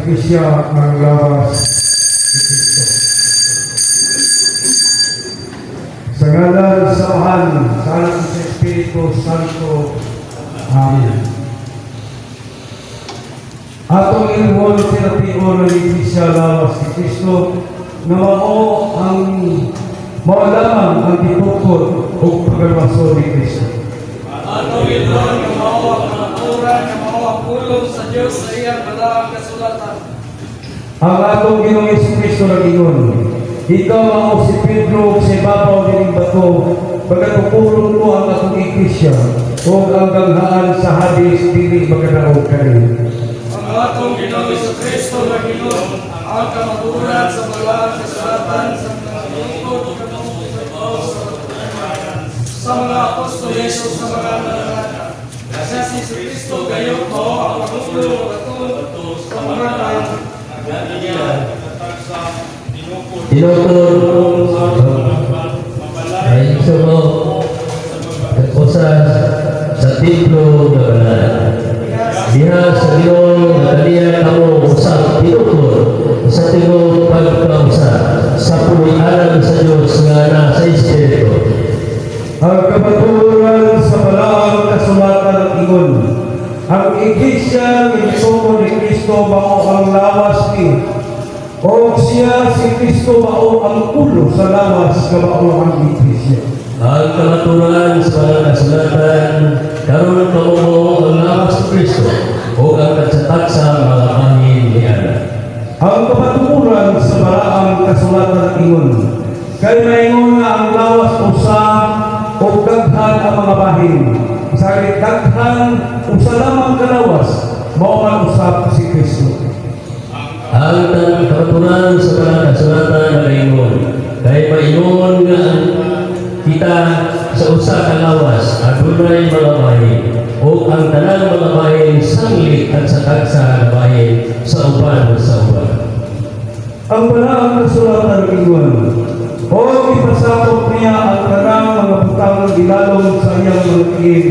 Iglesia ang lawas ni Kristo. Sa ngalan sa Amahan, sa Anak sa Espiritu Santo. Amen. Atong ilhon sination ng Iglesia, lawas ni Kristo, nga mao lamang ang gitukod ug pagalwason ni Kristo. Atong ilhon nga mao ang kamatuoran, nga mao ang pulong sa Dios sa iyang balaang kasulatan. Ang atong Ginoong Kristo nag-ingon, "Ikaw mao si Pedro, ug sa ibabaw nining bato pagatukuron ko ang akong iglesia, ug ang ganghaan sa Hades dili makadaog kani." Ang atong Ginoong Kristo nag-ingon, ang kamatuoran sa balaang kasulatan sa mga lingkod ug sa mga apostoles ug sa mga mananaka. Siya si Kristo gayud mao ang pangulo ug sa mga Tinuturo ay mo usa sa templo nga banal. Diha sa Ginoo nagkaniya kamo usab tinuod sa tinuod pagkausa sa puloy-anan sa Dios nga naa sa Espiritu. Ang kamatuoran sa balaang kasulatan ang ingon, ang iglesia nga gitukod ni Kristo mao ang lawas ni o siya si Kristo mao ang ulo sa lawas nga mao ang iglesia. Ang kamatuoran sa mga kasulatan, karon kamo mao ang lawas ni Kristo o ang tagsa-tagsa mga bahin niana. Ang kamatuoran sa balaang kasulatan ang ingon, kay maingon nga ang lawas usa o daghan ang mga bahin. Sa daghan, usa lamang ka lawas, mao man usab si Kristo. Ang kamatuoran sa mga kasulatan nagaingon, kay maingon nga ang kita sa usa ka lawas adunay mga bahin o ang tanang mga bahin sanglit at sa tagsa nga bahin sa uban sa uban. Ang balaang kasulatan ingon, o ipasakop niya ang tanang mga butang ilalom sa iyang mga tiil,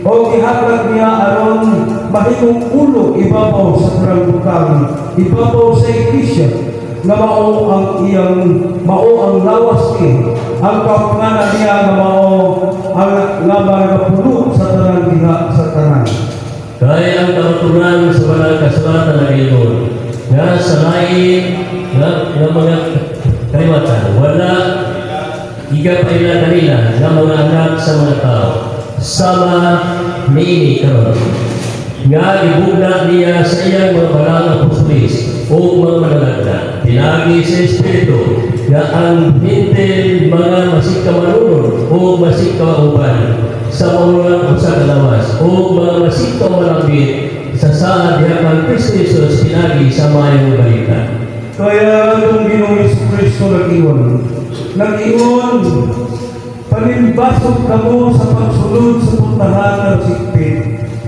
o gihatag niya aron mahimong ulo ibabaw sa tanang butang, ibabaw sa iglesia, nga mao ang lawas ni, ang kaupnganan niya nga mao ang nga magapuno sa tanan diha sa tanan. Kay ang kamatuoran sa mga kasulatan nagaingon nga sa lain nga mga kaliwatan wala igapaila kanila nga mga anak sa mga tao sama niini karon nga gibugna niya sa iyang mga balaang apostoles o mga mananagna pinaagi sa Espiritu nga ang Hentil mga masigkamanunod o masigkauban sa maulang usa ka lawas o mga masigkamalambit sa saad diha kang Kristo Jesus pinaagi sa maayong balita. Kaya atong Ginoong Kristo nag-ingon, "Panimbasog kamo sa pagsulod sa puntahan ng sikpit.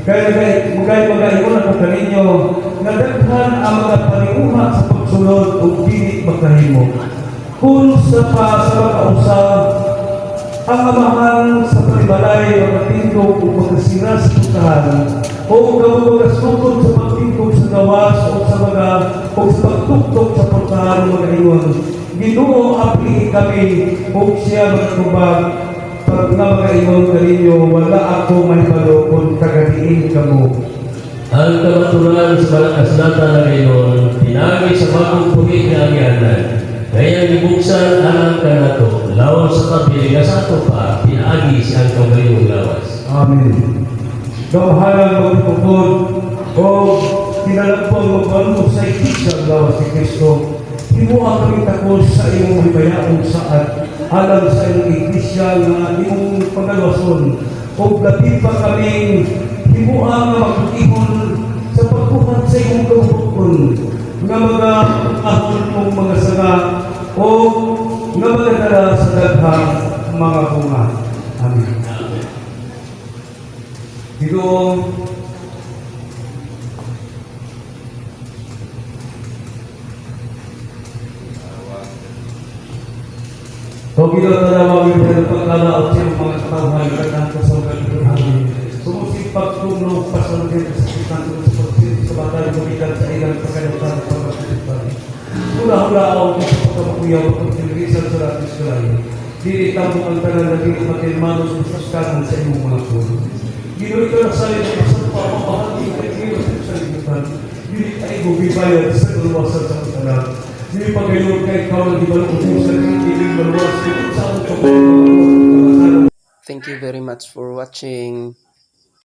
Kaya kay magaingon ako kaninyo, nga daghan ang mga paninguha sa pagsulod ug dili makahimo." Kung sa pa sa makausa, ang amahan sa panibalay makatindog ug makasira sa puntahan, o kamo magasukod sa pagtindog sa gawas o sa mga o sa pagtuktok sa puntahan, magaingon, "Ginoo, aplihi kami," ug siya magatubag pag nga magaingon kaninyo, "Wala ako mahibalo kung taga-diin kamo." Ang kamatuoran sa mga kasulatan nagaingon, pinaagi sa bagong buhi nga agianan, kaya gibuksan alang kanato, lawas sa tabi nga sa ato pa, pinaagi sa iyang kaugalingong lawas. Amen. Gamhanan magtukod o kinalampang magbanmo sa iglesia ang lawas ni Kristo. Himua kami takos sa imong hibayaong saad alang sa imong iglesia nga imong pagalwason. O labi pa kaming himua nga magtihon sa pagbuhat sa imong kabubut-on nga mga ahon mong mga sanga o nga magadala sa daghang mga bunga. Amen. Ginoo, O Ginoo, tanawa mi sa pagkalaot sa iyong mga katawhan kanto sa mga katunahan. Sumusipag pagtulong pasalugin sa kasakitan sa pagsilbi sa batay gumikan sa ilang pagkanutan. Pagkahulaw sa pagkamakuyaw, pagpagtilisan sa lahat sa kalayo. Dili tambong ang tanan na dili matilmanos sa sa imong mga pulo. Ginoo, ikaw nagsalit ang isang pamamahagi kay Ginoo sa libutan. Dili ay gubibayad sa kaluwasan sa tanan. Dili pagayon kay ikaw ang gibalong sa dili maluwas sa among kapatid. Thank you very much for watching.